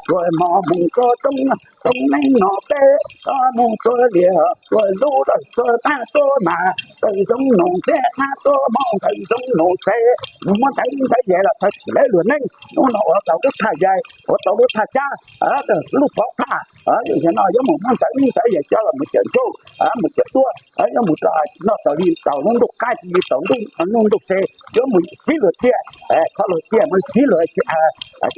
tuaj mos mus tuaj roob, roob neeb no teb, mus tuaj liaj tuaj lub, tuaj tab tuaj mas, ntawm zoov nus teb tab tuaj mos, ntawm zoov nus teb. Mus muab ntawv neeb ntawv yaig los txhawb txim lawv luag neej. Hnub no ua tau lub thaj yaig, ua tau lub thaj tsab, lub pov thaj, yog no yuav mus muab ntawv neeb ntawv yaig coj los mus cawm ntuj, mus cawm duab, yuav mus rau noj tau li tau lub ntuj qab li tau lub ntuj se, yuav mus sib luag tiaj, kho luag tiaj mus sib luag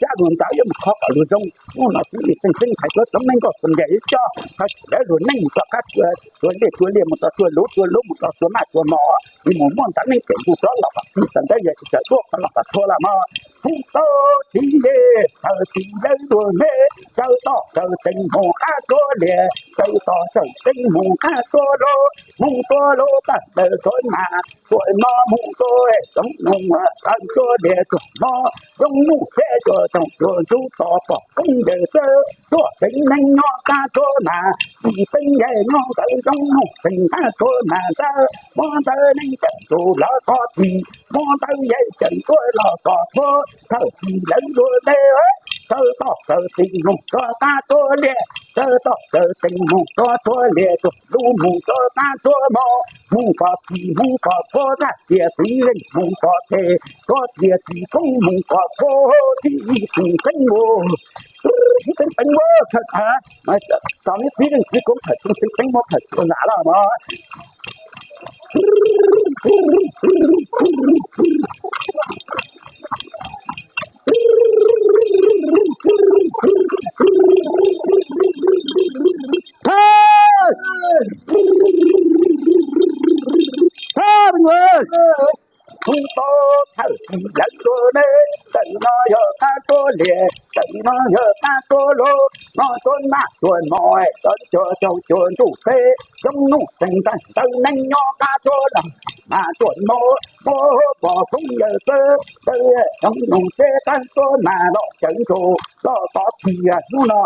cab luag ntawv, yuav mus kho kom luag zoo. Hnub no xib hwb Txeej Xeeb hais txog tsoom neeg nkauj txoos ncaim coj txhawb txim lawv luag neej mus rau qab tua liaj tua liaj, mus rau tua luv tua lub, mus rau tua maj tua mos, mus muab ntawv neeb cawm ntuj rov los kom txhawb txim ntawv yaig, cawm duab kom los kom txhua los mog. Hu tau txiv yej txhawb txim lawv luag neej, txawm toj txawm teev mus qab tua liaj, txawm toj txawm teev mus qab tua luv, mus tua luv tawm tawm txhua mas, txhua mos mus tua tsoom nus, txawm tua liaj txhua mos, zoo nus teb txhua tsoom txhua ntxub txhua pom koob yawg txawb, txhua teev neeg nyob qab txhua mas, txiv teev yaig nyob ntawm zoo nus teev qab txhua mas ntawd, muab ntawv neeb cawm ntuj lawv qhov txhis, muab ntawv yaig cawm duab los kom txhua, txhawb txim lawv luag neej, txawm toj txawm teev mus rau qab tua liaj, txawm toj txawm teev mus rau txhua liaj, txhua lub mus rau qab txhua mos, mus kom txhim mus kom txhua, tag tias txiv leej mus kom tes, txhua tias txiv koob mus kom txhua, txiv ib txiv teev mus. Txiv teev teev mus, txog neb txiv leej txiv koob txhawm txiv teev teev mus txhawm txhua lam los mog. Hu tau txhawb txim lawv luag neej, ntawm no yog qab tua liaj, ntawm no yog qab tua luv, no tuaj maj tuaj mos, txhua txhua txhua ntxuj teb, zoo nus teev ntawm ntawv neeb nyob qab txhua los mas tuaj mos, muab pom koob yawg txawb, txawm zoo nus teb qab txhua mas los cawm ntuj los tov txhia. Hnub no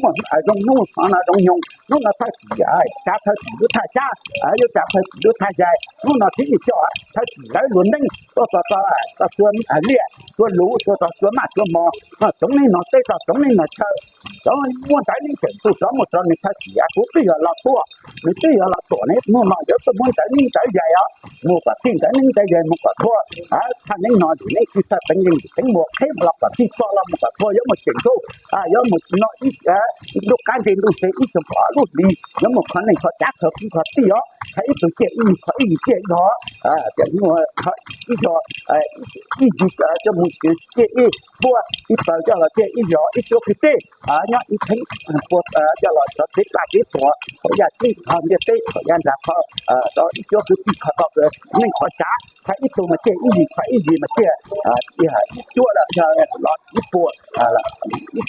muaj zoo nus no zoo nyoog, hnub no thawj txim, tsav thawj txim lub thaj tsab, yuav tsav thawj txim lub thaj yaig. Hnub no txiv yeej coj thawj txim lawv luag neej tuaj txog txog txhua liaj txhua luv, tuaj txog txhua maj txhua mos, txog tsoom neeg no teb, txog tsoom neeg no chaw, rov muab ntawv neeb cawm ntuj rov mus rau nws thawj txim. Kuv twb yog los tuaj, nws twb yog los tuaj ne, hnub no yuav tuaj muab ntawv neeb ntawv yaig os, mus kom txhij ntawv neeb ntawv yaig mus kom txhua, thaj neeb no yim neeb txhij thaj teev yeej yim teev mus qheb los kom txhij, txoj los mus kom txhua, yuav mus cawm ntuj, yuav mus no ib ntuj qab ntse ntuj se ib xyoos kaum ob lub hlis, yuav mus kho neej kho tsav kho kwv kho tij os, hais ib tug ciaj ib yig kho ib yig ciaj ib yog, ib yog ib yig coj mus ciaj ib puab, ib plaws coj los ciaj ib yog ib cuab kwv tij, nyob ib theem puab coj los rov tsev dlaj tsev tuam, thaum yaj teb qhov ntiaj teb, thaum yaj nram qhov, rau ib cuab kwv tij kho tau neej qhov tsav, hais ib tug mas ciaj ib yig kho ib yig mas ciaj ib cuab los yog los ib puas, ib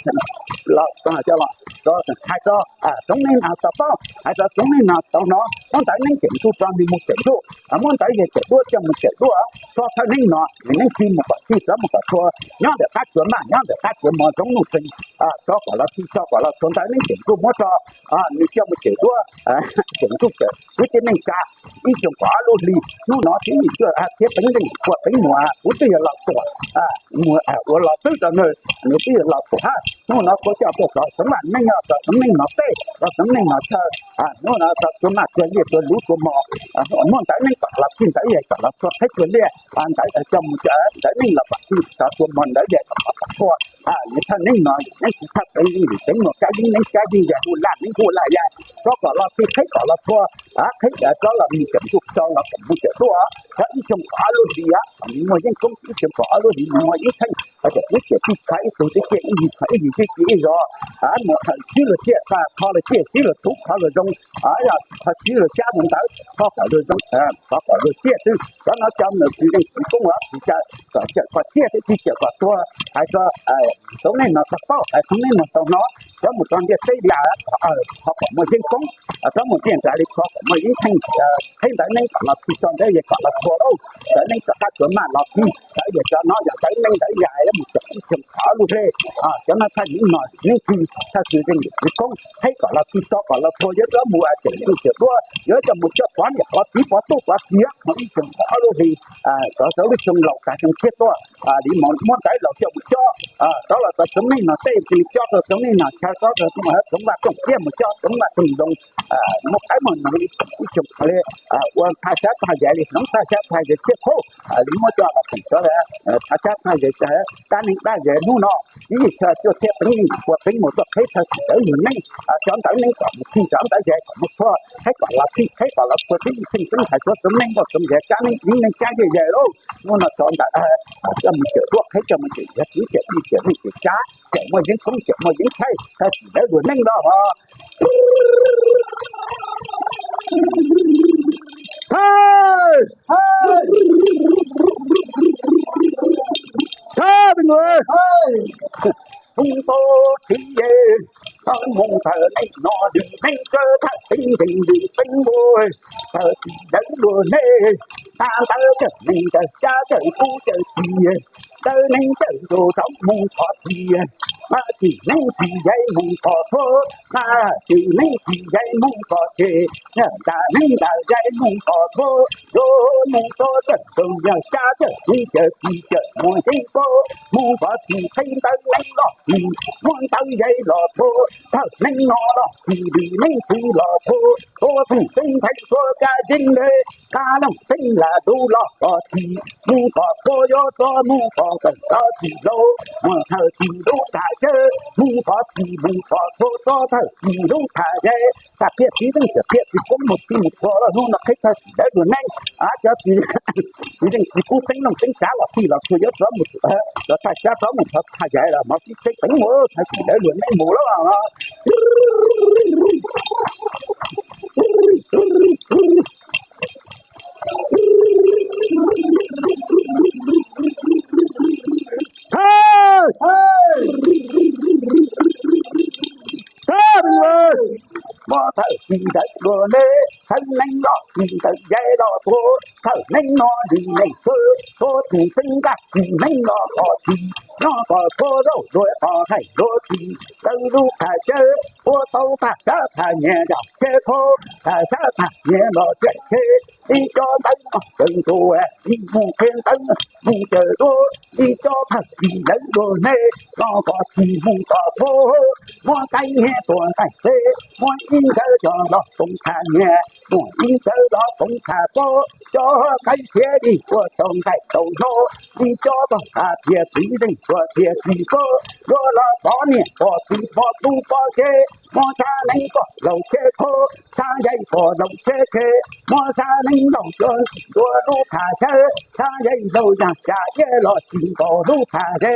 los coj los hais rau tsoom neeg no tau paub, hais rau tsoom neeg no tau hnov, muab ntawv neeb cawm ntuj rau nws mus cawm ntuj, muab ntawv yaig cawm duab coj mus cawm duab, txhob thawb neeb no, nws neeb txhij mus kom txhij rov mus kom txhua, nyob ntawm qab tsuas maj, nyob ntawm qab tsuas mos, zoo nus teev, tso kom los txhij, tso kom los txhua, ntawv neeb cawm ntuj muab rau nws coj mus cawm duab, cawm ntuj cawm kwv tij neej tsa. Ib xyoos kaum ob lub hlis hnub no txiv yeej coj thiab teev leej puag teev mus, kuv twb yog los tuam, mus ua los twb rau nws, nws twb yog los tuam hab. Hnub no kuv coj tuaj rau tsoom maj neej, rau tsoom neej no teb, rau tsoom neej no chaw, hnub no rau tsuas maj tsuas liaj tsuas luv tsuas mos, muab ntawv neeb kom los txhij, ntawv yaig kom los txhua qheb tsuas liaj, ntawv coj mus ntawv neeb los kom txhij, txhua tsuas mos ntawv yaig kom los kom txhua. Nws thawj neeb no neeb txhij thaj teev yeej yim teev mus, kab yeeb neeb kab yeeb yaig, hu laj neeb hu laj yaig, rov kom los txhij qheb kom los txhua, qheb rov los mus cawm ntuj, tso los kom mus cawm duab, rau ib xyoos kaum ob lub hlis, muaj yeeb koob ib xyoos kaum ob lub hlis, muaj yeeb theej, cov kwv tij kho ib tug twb ciaj ib yig, kho ib yig twb ciaj ib zog, mus sib luag ciaj, kho luag ciaj sib luag txhuv kho luag zoo, yog kho sib luag xyab mus ntawd, kho kom luag zoo, kho kom luag ciaj xwb. Cov no cov nws tsis zeej tsis koob los tsis caw kom ciaj, kho ciaj thiab tsis caw kom tuag. Hais rau tsoom neej no tau paub, hais tsoom neej no tau hnov, cov mus rau ntiaj teb li, qhov kom muaj yeeb koob, cov mus ntiaj nrad li qhov kom muaj yeeb theej, qheb ntawv neeb kom los khi, tso ntawv yawg kom los txhua lauj, ntawv neeb rov qab tsuas maj los khi, ntawv yawg cov no yog ntawv neeb ntawv yaig mus txog ib xyoos qhov lub hle, cov no thaj yeeb no neeb khi, thaj xwm zeej yawm txiv koob, qheb kom los khi, tso kom los txhua, yuav cov mus tseem ntuj tseem duab, yuav coj mus coj pov niam pov txiv pov tub pov kiv qhov ib xyoos qhov lub hli, kom txog lub xyoo laus tas xyoo tshiab tuaj, li muab ntawv laus coj mus cob, rov los txog xyoo neej no tej cia li cob rau xyoo neej no, chaw cob rau tsoom vaj tsoom txiv mus cob tsoom vaj tsoom zoo, muaj qaib muaj noog li ib xyoos li, ua thaj sab thaj yawg li hloov thaj sab thaj yawg thiab qhov li muab coj los teem cov thaj sab thaj yawg, dab neeg dab yawg hnub no ib yim chaw cuaj txhiab peev yim pua peev mus tuaj qheb thaj xwm ntawv yawg neeb, cov ntawv neeb kom mus khi, cov ntawv yaig kom mus txhua, qheb kom los khi, qheb kom los txhua, tib yim theej tub hais txhua txoom neej muaj txoom yaig, dab neeg dab neeg dab yawg lauj. Hnub no tso ntawv coj mus cawm duab, qheb coj mus cawm yawg txiv, cawm tij, cawm neej cawm tsav, cawm muaj yeeb koob, cawm muaj yeeb tshaib, thaj xwm ntawv luag neej los os. Thawj, thawj, mus tau txiv, tau mus tawm neej no lwm neej tsawv, thawj txiv nkees lwm txiv npua, tawm txiv ntawv luag neej, tag ntawd cawm neej cawm tsav cawm tub cawm kiv, cawm neej cawm ncuav rov mus qhov txiv, txim neej txim yaig mus qhov txhua, txim neej txim yaig mus qhov tsev, ntam neej ntam yaig mus qhov txhua, yuav mus txog cawm txoos yawg xyab cawm tub cawm kiv cawm muaj yeeb koob, mus qhov txiv qheb ntawv neeb los txiv, muab ntawv yaig los txhua, thawj neeb no los txiv, lwm neeb txiv los txhua, txhua txheej txheeb ntxhais txhua kab yeeb le, kab looj txheeb lam lub los qhov txiv, mus qhov txhua yuav txog mus qhov tawm txog txiv laus, muaj thawj txiv lub thaj chaw, mus qhov txiv mus qhov txhua txog thawj txiv lub thaj yaig. Tag phiaj txiv zeej txawm phiaj txiv koob mus txiv mus txhua los hnub no qheb thawj txiv ntawv luag neej, cov txiv, txiv zeej txiv kub teeb looj teeb tsav los txij los txhua yuav rov mus, rov thaj sab rov mus thov thaj yaig los mov sib tseeb teev mus thawj txiv ntawv luag neej mus lauj. Thawj, thawj, muab thawj txiv ntawv luag neej, thawj neeb los txiv ntawv yaig los txhua, thawj neeb no lwm neej txhua, txhua txheej txheeb nkag txiv neeb los qhov txiv, nyob kom txhua zaug luag qhov haij luag txiv, ntawm lub thaj chaw, ua tau thaj sab thaj nyias zam thiab kho, thaj sab thaj nyias los tiaj tshe, ib co ntawv no cawm ntuas, ib mus qhia ntawv, mus cawm duab, ib co thawj txiv ntawv luag neej, los kom txiv mus kom txhua, muab qaib hniav tuaj nqaij teb, muab ib nkawd coj los koom thaj nyias, muab ib nkawd los koom thaj pob, cov qaib thiaj li ua tau nqaij tau hlo, ib co tog tas tias txiv zeej tuaj tias txiv koj, yuav los pov niam pov txiv pov tub pov tsev, muab tshab neeb kom laus tsheb kho, tshab yaig kom laus tsheb tsheb, muab tshab neeb laus coj ntua lub thaj chaw, tshab yaig laus yag cas iab los tsis nkaus lub thaj ze,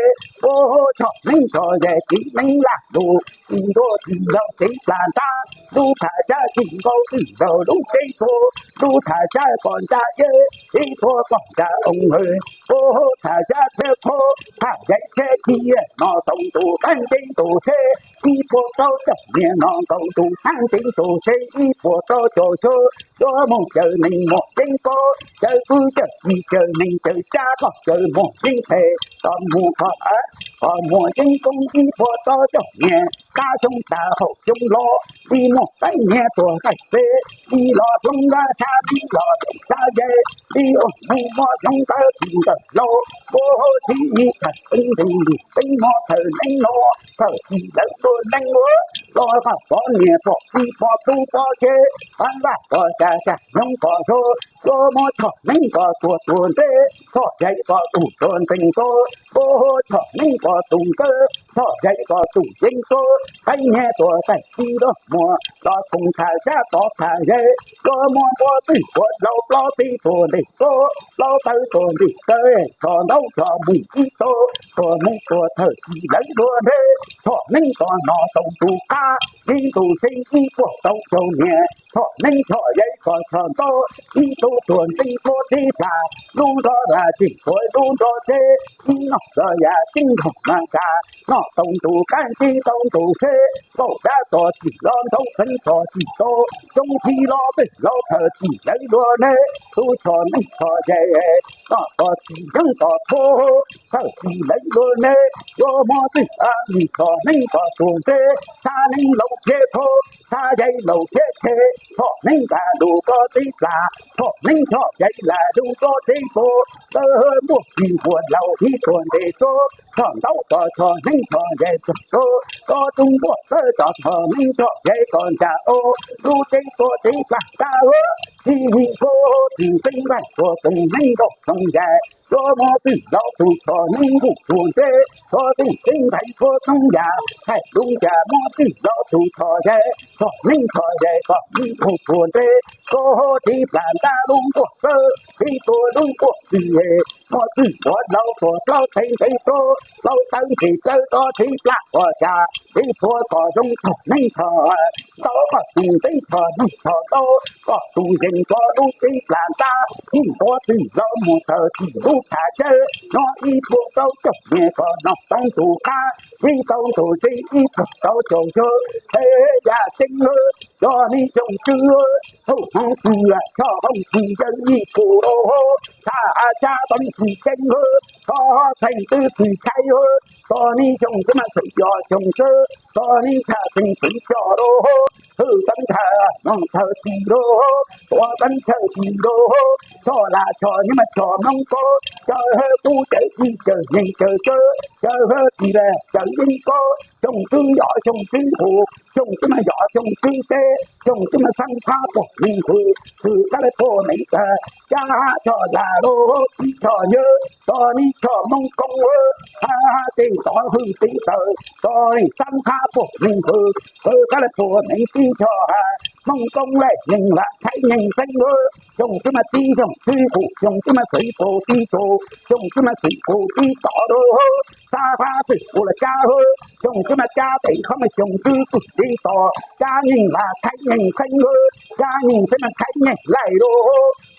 ua tshom neeb tshom yaig txiv neeb laj lus, tsis ntua tsis laus txiv plas ntab, lub thaj chaw tsis nkaus tsis laus lub tsev txhua, lub thaj chaw kom ntsa iab, tsev txhua kom ntsa oo hawm, ua thaj chaw tsheb kho, thaj yaig tsheb ci, no tau ntu qab ntev ntu tsheb, ib puas rau caum niag no nkaus ntu qab ntev ntu tsheb ib puas rau caum xyoo, yuav mus cawm neeg muaj yeeb koob, cawm kwv cawm tij cawm neej cawm tsav kom cawm muaj yeeb phem, kom muaj, kom muaj yeeb koob ib puas rau caum niag, kav xyoo tas haum xyoo los, ib muaj qaib hniav tuaj nqaij teb, ib los xyoo ntawd tshab ib los xyoo tshab yaig, ib ua mus muaj xyoo ntawd tsis nkawm laus, ua hauv txiv ib thawj teeb ntees li teeb muab thawj neeb no, thawj txiv ntawv tuaj neeb ua, los kom pov niam pov txiv pov tub pov tsev, pab vaj pov tsav tsav nyoog kom zoo, yuav muab tshom neeb kom tuag tuag ntev, tshom yaig kom tus tuag nteeg tuag, ua tshom neeb kom tus nkawd, tshom yaig kom tus yeeb tuag, qaib hniav tuaj qaij tib los muag, los koom thaj sab tov thaj yaig, yuav muab npua twj npua laus plaub tib tuag nteeg tuag, plaub tawb tuag nteeg tawb, tshom ntaub tshom mus ib tuag, tuag mus tuag thawj txiv ntawv luag ntev, tshom neeb kom no tau ntu qab, ib ntu tsheb ib puas tau caum niag, tshom neeb tshom yaig kom tshom ntaub, ib ntu Tuam nteeg tuam teb tas, lub nrog vaj tseem tuam lub nrog teb, ib noj txog yam ceeb nrog mas tas, noj tau ntu qab teb tau ntu teb, nkauj dab txog txim los ntaub txeev txog txim tau, zoo txij los pem los thawj txim lawv luag neb, tus txhom neeb txhom yais, noj txog txim yeeb txog txhua, thawj txim lawv luag neb, yuav muaj twj ywm txhom neeb txog tuam teb, thaj neeb laus thiab txhua, thaj yais laus thiab tshev, txhom neeb nqa lus koj teb plas, txhom neeb txhom yais lam lub nrog teb tua, txawj npuaj tsis npuaj laus ib tuam ntes tuaj, txhom ntaub txog txhom neeb txhom yais txog tuaj, koj tus npuaj txawj txog txhom neeb txhom yais kom nca ua, lub teb tuam teb plas tab ua, txij yim tuaj tsis teeb vaij tuaj txoos neeb nkaus txoos yais, yuav muaj twj ywm tus txhom neeb nkaus tuam teb, txhua txoos teeb ntais txhua txoos yas, hais lub cas muaj twj ywm tus txhom yais, txhom neeb txhom yais kom ib nkaus tuam teb, koj teb plas ntab lub npuaj txawj, teb tua lub npuaj txwv, muaj twj npuav laus tuam plaub txhais ntev tuaj, plaub tawb ntsis tsawv rov teb plas ua cas, teb txhua kom zoo txhom neeb txhom ntaub, koj tus nteb txhom neeb txhom ntaub, koj tus yees txhom lub teb plas ntab, ib ntuav twj laus mus tawm txim lub tham tsawb, nyob ib puas rau caum niag kom noj tau ntu qab, ib tau ntu teb ib puas rau caum yawg, es yam ceeb, cov neeg xyoo tswb, hauj hmoov twg, choj hauj twg yawg ib puas rau, thaj tsab tau tsis ceeb, koj txhais twb tsis tshaib, cov neeg xyoo twb mas xeem cov xyoo tswb, cov neeg tham xeem xeem cov rau, hwj teeb thawj no thawj txim rau, tuav teeb thawj txim rau, txhoj laj txhoj nyob mas txhoj Hmoob Kauj, cawm hwj tub cawm tij cawm neeg cawm tsawb, cawm hwj tij cawm yeeb Kauj, xyoo twb yog xyoo twb hu, xyoo twb mas yog xyoo twb teb, xyoo twb mas xeeb phab puag neeg hu, xwm kab laj puag neeg tawg, cab txhoj laj rau, tib txhoj yawg, cov neeg txhoj Hmoob Koob, hab tej tov hwj teb tawm, cov neeg xeeb phab puag neeg hu, xwm kab laj puag neeg tib txhoj ha, Hmoob Koob lawm neeg lam thaiv neeg xeeb hu, xyoo twb mas tib xyoo twb hu, xyoo twb mas xeeb puag tib tug, xyoo twb mas xeeb puag tib tod rau, xab phab xwm hu los cab hu, xyoo twb mas cab tes qhov mas xyoo twb pwm tib tod, cab neeg lam thaiv neeg xeeb hu, cab neeg xeeb mas thaiv neeg laij rau,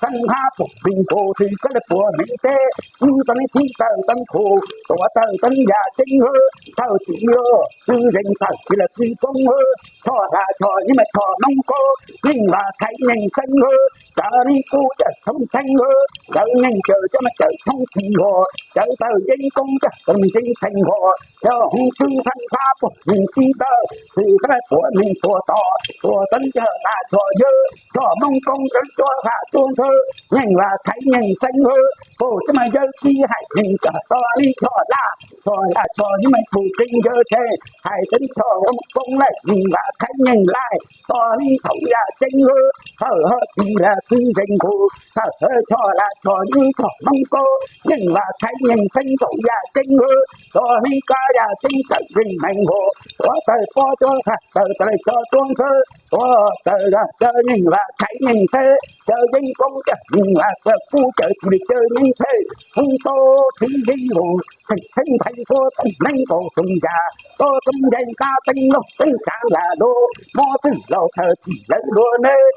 xeeb phab puag neeg hu, xwm kab laj puag neeg teb, tib tau neeg tib tawm teeb khu, tuav tawm teeb yam ceeb hu, thawj txim rau, txwv zeej tawm tsis lawm txwv koob hu, txhoj laj txhoj nyob mas txhoj Hmoob Kauj, neeg lam thaiv neeg xeeb hu, cov neeg kub cawm thoob theeb hu, cov neeg cawm cov mas cawm thoob txhij hu, cawm tawm yeeb koob cawm tawm yeeb theej hu, cov hoob twb xeeb phab puag neeg tib tawm, xwm kab laj puag neeg puag tod, puag teeb cawm laj txhoj yawg, txhoj Hmoob Koob cawm cuab phaj cuab ntxhw, neeg lam thaiv neeg xeeb hu, puag teb mas yawg tib hais neeg cawm txog li txhoj laj, txhoj laj txhoj nyob mas puag tseeb yawg tshev, hais tseeb txhoj Hmoob Koob lawm neeg lam thaiv neeg laij, txog li thaum yam ceeb hu, thawj hwj txij lawm txwv zeej khu, thawj hwj txhoj laj txhoj nyob txhoj Hmoob Kauj, neeg lam thaiv neeg xeeb thaum yam ceeb hu, txog li kab yam ceeb tawm zeej meej hu, tuav tawm pob cuab phaj tawm tawm cov cuab ntxhw, tuav tawm cov neeg lam thaiv neeg teb, cawm yeeb koob cawm neeg lam cawm kub cawm tij cawm yeeb teb, hoob tau txwv zeej hu, theej theej nthaiv txhua txoos neeb nkaus txoos yas, txhua txoos yais nqa teeb loj teeb tsav lam lug, muab twj laus thawj txim lawv luag neb,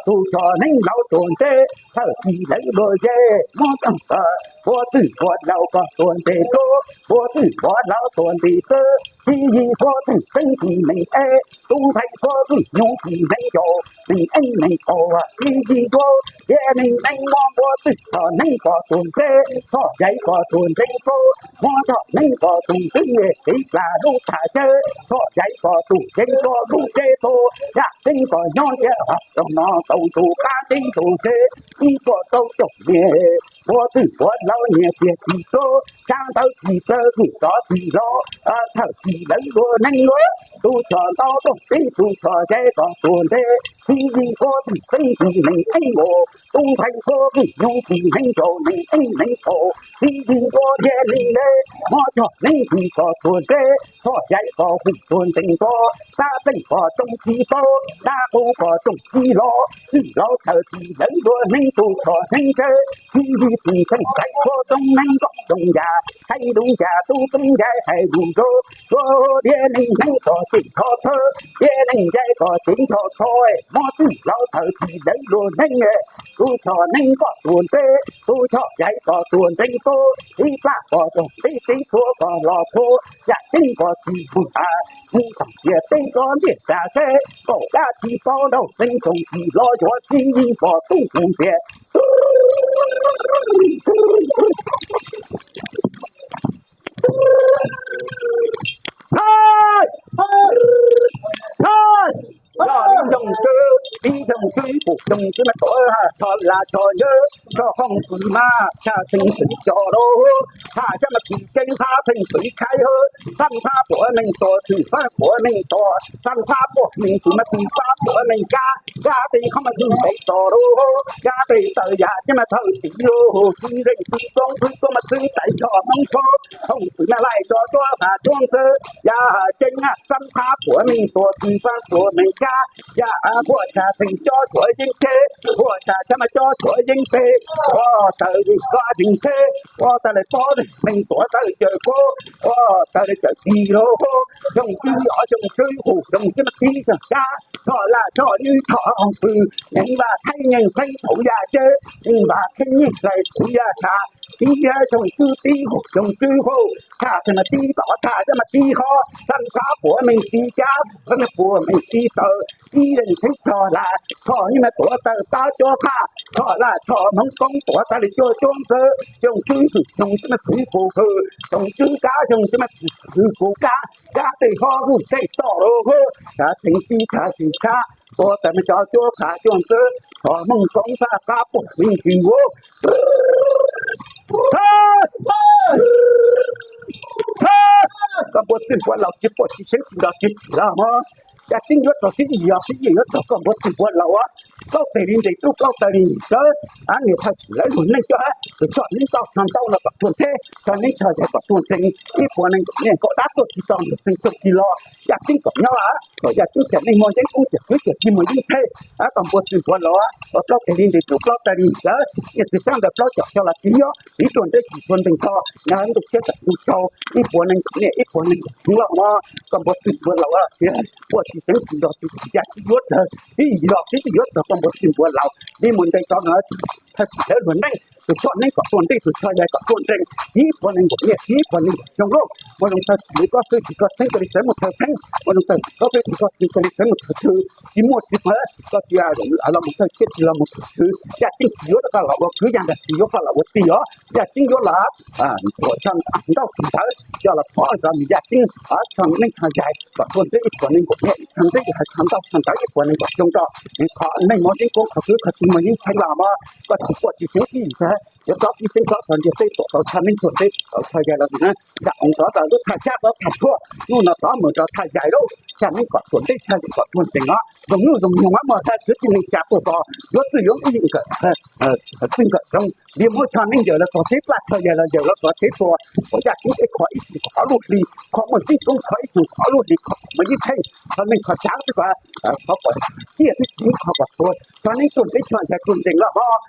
tus txhom neeb laus tuam ntse, thawj txim lawv luag ze, muab txooj tawm, puav twj puav laus koj tuam ntse tuaj, puav twj puav laus tuam ntse xwb, txhiv yim puav twj teeb txim neeg eb, tub ntxhais puav twj nyuj txim neeg yaus, neeg eeb neeg paus txhiv yim ncuab, thiab neeg neeb muab puav twj txhom neeb koj tuam ntse, txhom yais koj tuam ntse tuaj, muab txhom neeb koj tuam ntse, tib plam lub tham tsawb, txhom yais koj tuam ntse tuaj lub tsev tuaj, yam ceeb koj nyob thiab hom rau no tau ntu qab teb ntu tsev, ib puas rau caum niag, puav twj puav laus nyias tiag txim tuaj, sab ntawd txim tsawv txim rov txim los, thawj txim lawv luag neeb luag, tus txhom ntau tuaj teb tus txhom ze koj tuam ntse, txhiv yim puav twj teeb txim neeg eeb nkaus, tub ntxhais puav twj nyuj txim neeg yaus neeg eeb neeg paus, txhiv yim ncuab thiab neeg nte, muab txhom neeb txim koj tuam ntse, txhom yais koj hu tuam ntse tuaj, sab pleej koj tsoom txhiv tau, dab qus koj tsoom txhiv los, twj laus thawj txim lawv luag neeb tus txhom neeb tse, txhiv yim txim txheej tais puav tsoom neeb nkaus tsoom yas, hais lus yas tub tub yais hais lus zoo, tsuav thiab neeg neeb txhom tsis tho thawj, ces neeg ncaim kom tsis tho thawj, mob txwj laus tawm tsis deev luag neej. Tus choj neeg kom tuag ntev, tus choj yaj kom tuag ntev kub, tib plab kom tuag ntev tib txhua kom los txhua, yaj ceeb kom tsis mus tas, mus txog tiaj teb tso ntiag tsa seb, kaum dab tsis paub nraug xeeb tsoom tsis los yuav tsis yeej pom tub mus ntiag. Hais! Hais! Yog li xyoo tswb, ib xyoo tswb pum xyoo tswb mas tuav tho las tho yawg tso hoob pw mas tshaj xeeb xwm tso rau, tshaj xyab mas tsis keeb tshaj xeeb xwm khaib hwb, xab thab puav neeg tuag tshwm fab puav neeg tuag, xab thab puav neeg tshwm mas tshwm fab puav neeg kab, kab tej qhov mas tshwm ntev tso rau, kab tej tawm yam ces mas thawj tsis lug tsis zeej tsis txoob tsis txoob mas txwv tais tso hmoob tshoob, hoob pw mas laij tso tuab tas tuab ntxwv yam ceeb, xab thab puav neeg tuag tshwm fab puav neeg kab, yam huaj tshaj xeeb cob tshuav yeeb tsheb, huaj tshaj xyab mas cob tshuav yeeb tsheb, ua taws li kob yeeb tsheb, ua taws li pob neeg tuav taws caws kub, ua taws li caws tis rau hub, xyoo tswb ob xyoo tswb huv xyoo tswb mas tib xyoo kab, tshoj laj tshoj ywb tshoj hoob pw, yeej vam theeb nyeej theeb thaum yaj ceeb, yeej vam theeb nyeej hlais thaum yaj tshav, tib xyoo tswb tib huv xyoo tswb huv, tshaj xeeb mas tib tom tshaj xyab mas tib hob, xab thab puav neeg tib kab, puav neeg puav neeg tib taws, tib zeej tsheb tshoj laj tshoj ywb mas tuav taws tab cuab qhaj, tshoj laj tshoj hmoob koob tuav taws li cuaj cuab ntxwv, xyoo tswb xyoo tswb mas txwv kuv hwj, xyoo tswb kab xyoo tswb mas txwv kuv kab, kab tej hob huv tej toj rau hub, tshaj xeeb tib tshaj xeeb kab, ua taws mas cov cuab qhaj cuaj ntxwv, tshoj hmoob koob xab qab puag neeg tsis huv. Koj npua txwj npua laus tsis puaj tsis seev tsis nrog tsis txim los mog. Yaj ceeb yuav txog tib yim yog tib yim yuav txog koj npua txwj npua laus, plaub teg li ntes tub plaub teg li ntes tsawv, niam thaj txim lawv luag neej coj tus tshoj neeb tau tshaj ntau los kom tuag ntev, tshoj neeb tshoj yaig kom tuag ntev, ib puas nees nkaum niaj nkaum dab tuaj tsis tau, nkaum xeev tuaj tsis los, yaj ceeb kom nyob, kom yaj ceeb tias neeg muaj yeeb koob tias kwv tias tsis muaj yeeb tsheb, koj npua txwj npua laus, ua plaub teg li ntes tus plaub teg li ntes tsawv, niaj txiv xeeb ntawm plaub caug xyoo los tsis nyob, tsis tuag ntev tsis tuag ntees tho, nyob ntuj thiab tawm ntuj tsaus, ib puas nees nkaum niaj ib puas nees nkaum xeev los mog, koj npua txwj npua laus tias puaj tsis seev tsis nrog tsis txim, yaj ceeb yuav txog tib yim los tib yim yuav txog koj npua txwj npua laus, li mus ntes tso no, thaj txim lawv luag neej, tus tshoj neeb kom tuag ntev tus tshoj yaig kom tuag ntees, ib puas nees nkaum niaj ib puas nees nkaum xyoo lauj, muaj zoo thaj txim li koj xwb tsis koj xeeb cia li sawv mus thawj xeeb, muaj zoo thaj txim koj xwb tsis koj xeeb cia li sawv mus thawj xwb, tsis muaj tsis pom, koj cia los mus thawj thiab tsis los mus thawj xwb, yaj ceeb tsis yuav rau koj los ua kwv, yaj ntawd tsis yuav koj los ua tij os, yaj ceeb yuav los ua tshaj ntau tsis ntawd coj los pov rau nws yaj ceeb, tshaj neeb tshaj yaig kom tuag ntev ib puas nees nkaum niaj, tshaj ntev tshaj ntau tshaj ntawd ib puas nees nkaum xyoo rau, qhov neeg muaj yeeb koob qhov kwv qhov tij muaj yeeb tsheb los mog, koj tsis puaj tsis seev tib yim, yuav tsob tib seev tsob txog ntiag teb tuam tau tshaj neeb tuag ntev tau tshaj yaig los na, yam oo tov rau lub thaj tsab tov thaj tshuaj, hnub no tov mus rau thaj yaig lauj, tshaj neeb kom tuag ntev tshaj yaig kom tuag ntees os, zoo hnub zoo nyoog muaj thaj kwv tij neej tsa tuaj tos yuav txwj yuav nkawm, txwj nkawm zoo, li muab tshaj neeb yawm los txog tsev, plab tshaj yaig los yawm los txog tsev tua, kom yaj ceeb ib qho ib xyoo kom ob lub hli, qhov muaj yeeb koob qhov ib xyoo kom ob lub hli, qhov muaj yeeb tsheb, qhov neeg qhov tsav xwb kom, qhov kom ciaj xwb tsis qhov kom tuag, tshaj neeb tuag ntev tshaj yaig tuag ntees los mog.